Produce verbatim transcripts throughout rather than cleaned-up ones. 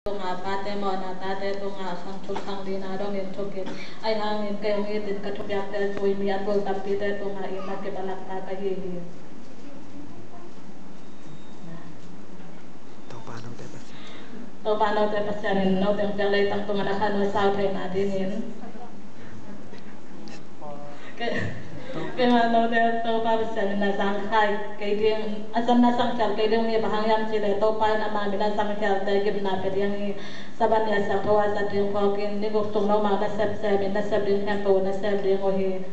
tungah, pate mawhna tate tungah, khang thuk khang lina dongin thukin, ahi hangin kei hong itin ka thupiakte zui mi a tul tampite tungah itna kip a lakpa ka hi hi. Topa note Pasian. Topa note Pasian in note hong piak leitang tungah na khan uh sau theihna dingin. Kei, keimah note Topa Pasian in na zangkhai kei ding, a zan na zangkhial kei ding hi, bang hang hiam cih leh Topa in ama min a zangkhialte gimna pia ding hi. Sabbath ni a siangtho a zat ding phawkin, ni guk sung nomau nasep sem in, nasep ding khempeuh nasem ding uh hi.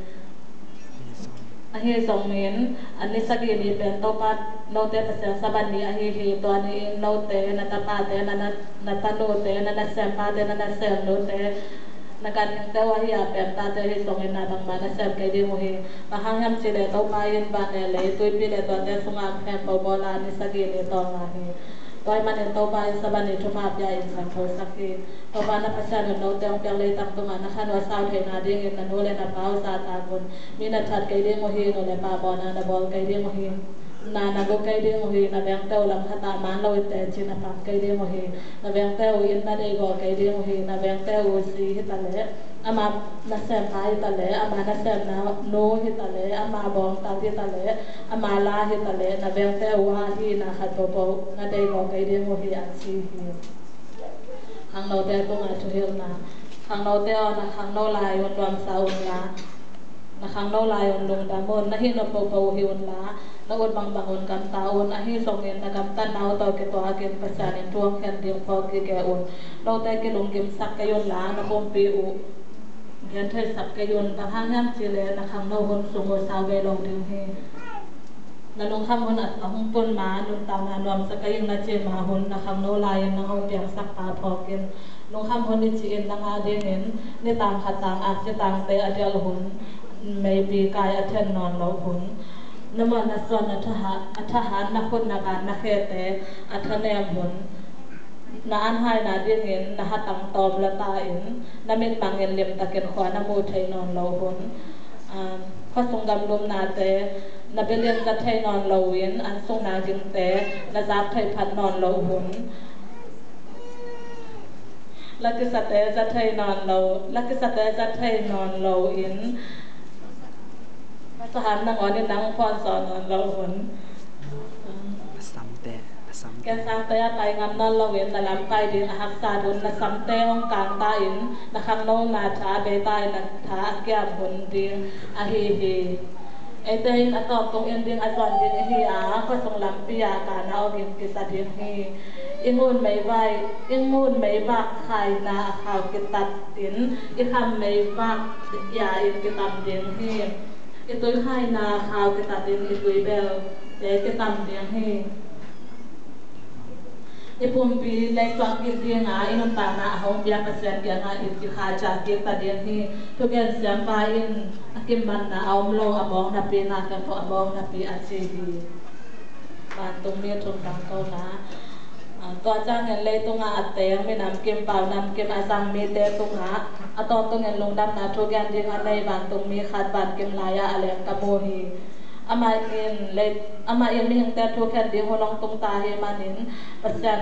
Ahi zongin, a ni sagih ni pen Topa note Pasian Sabbath ni ahi hi. Tua ni-in note, na tapate, na, na, na tanute, na nasempate, na nasem nute, na ganhingte uh ahi a pemtate ahi zongin na bangmah nasem kei ding uh hi. Bang hang hiam cih leh Topa in van le lei, tuipi le tuate sungah a khempeuh bawl a, ni sagih ni tawlnga hi. Tua ahih manin Topa in Sabbath ni thupha pia in siangthosak hi. Topa na Pasian un note hong piak leitang tungah na khan uh a sau theihna dingin na nu le na pa uh zahtak un. Mi na that kei ding uh hi, nu le pa bawlna na bawl kei ding uh hi. Na, na gu kei ding uh hi, na vengte uh lam khat ah man lo in teci na pang kei ding uh hi. Na vengte uh inn na deihgawh kei ding uh hi, na vengte uh zi hi ta leh, ama nasempa hi ta leh, ama nasemna nu hi ta leh, ama bawngtal hi ta leh, ama la hi ta leh, na vengte uh a hihna khat pohpoh na deihgawh kei ding uh hi, a ci hi. Khangnote tungah thuhilhna. Khangnote aw, na khangno lai un nuamsa un la, na khangno lai un lungdam un, na hih nop pohpoh uh hih un la, na ut bangbang un gamta un. Ahi zongin na gamtatna uh tawh kituakin Pasian in thu hong khen ding phawk gige un. Note kilunggimsak kei un la, na pumpi uh gentheisak kei un. Bang hang hiam cih leh na khangno hun sung uh sau vei lo ding hi. Na lungkham hun a, a hong tun ma, nuntakna nuamsa ka hing na ci ma hun, na khangno lai-in nang hong piangsak pa phawkin. Lungkham hun i cih in nang a dingin, nitang khat tang aksi tangte a dial hun, meipi kai a then nawn loh hun, na muan na suan na thahat, a thahat na khut na van na khete a thanem hun, na anhaina dingin na hatang tawm la ta in, na mitmangin limtakin khua na muh thei nawn loh hun, ah, khuasung gamlumnate na bilin za thei nawn loin, an sungna gingte na zak thei phat nawn loh hun, lakisate za thei nawn lo, lakisate za thei nawn loin, saham nangawn in nang phuansawn nawn loh hun. Na samte, na samte. Kensangte a pai ngam nawn loin na lam pai ding a haksa hun, na samte hong kangta in, na khangnona tha a beita in, na tha a kiam hun ding ahi hi. Eite in a tawntung in ding a zuan ding ihi a, khuasung lampi ah kana awging kisa ding hi. I ngun meivak, i ngun meivak khaina a khau kitat in, i kham meivak ia in kitam ding hi. I tui khaina khau kitatin i tui belte kitam ding hi. I pumpi leithuak kik dinga, i nuntakna a hong pia Pasian kiangah i kikhacia kik ta ding hi. Thugen siampa in a kimanna a om lo, a mawk napi, na khempeuh a mawk napi a ci hi. Vantungmi thum tangkona. Ah, tua ciangin leitungah a teng minam kim, pau nam kim a zang mite tungah a tawntungin lungdamna thu gen ding a nei vantungmi khat vankim lai-ah a leng ka mu hi. Amah in lei, amah in mihingte thu khen ding hun hong tung ta hi manin, Pasian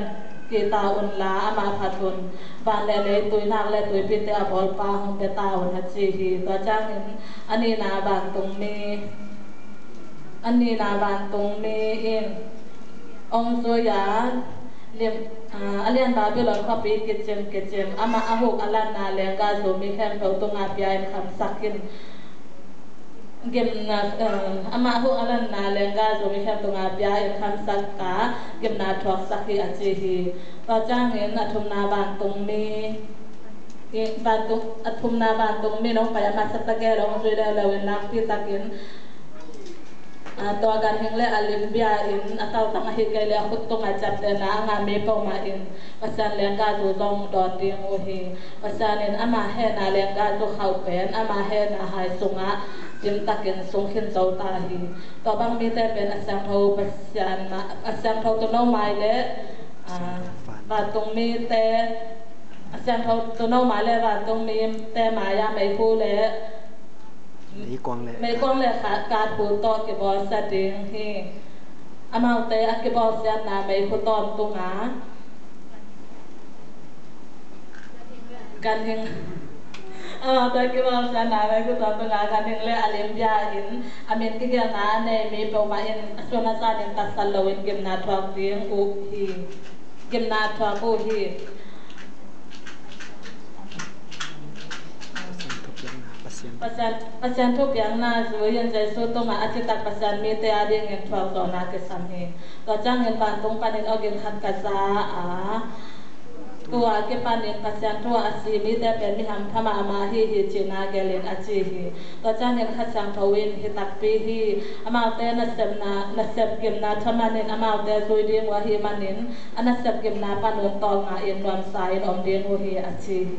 kihta unla amah phat un. Van le lei, tuinak le tuipite a bawlpa hong pia ta un, a ci hi. Tua ciangin a nihna vantungmi, a nihna vantungmi in hong zui a, lim, ah, a lian Babylon khuapi kicim kicim, amah a huk a lanna lengga zu mi khempeuh tungah pia in khamsak in. Gimna, ah, amah a huk a lanna lengga zu mi khempeuh tungah pia in khamsak a, gimna thuaksak hi, a ci hi. Tua ciangin a thumna vantungmi, i, vantung, a thumna vantungmi in hong pai a masa ta gel hong zui leuleu in, nakpi takin, ah, tua ganhing le a lim bia in, a tautang ahih kei leh a khut tungah ciaptehna a ngah mi peuhmah in Pasian lengga zu zong dawn ding uh hi. Pasian in ama hehna lengga zu khauh pen ama hehna hai sungah dimtakin sung khin zo ta hi. Tua bang mite pen a siangtho Pasian ma, a siangtho Tuuno mai le, ah, vantungmite, a siangtho Tuuno mai le vantungmite mai-ah meikhu le meikuang le, meikuang le kha-, katkhu tawh kibawlsia ding hi. Amaute a kibawlsiatna meikhu tawntunga Ganhing. Amaute kibang sian nai mai kutawng tunga ganhing le a limbia in a min kigelna a nei mi peuhmah in a sun a zanin tatsat loin gimna thuak ding uh hi. Gimna thuak uh hi. Pasian, Pasian thupiakna zui-in Jesu tungah a citak Pasian mite adingin thuak zawhna kisam hi. Tua ciangin vantung panin awgin khat ka za a, tua kipanin Pasian thu-ah a si mite pen mi hampha mahmah ahi hi, ci-in a gelin a ci hi. Tua ciangin Kha Siangtho in, hi takpi hi, amaute nasepna, nasep gimna thaman in amaute zui ding uh ahih manin a nasep gimna panun tawlnga in nuamsa in om ding uh hi, a ci hi.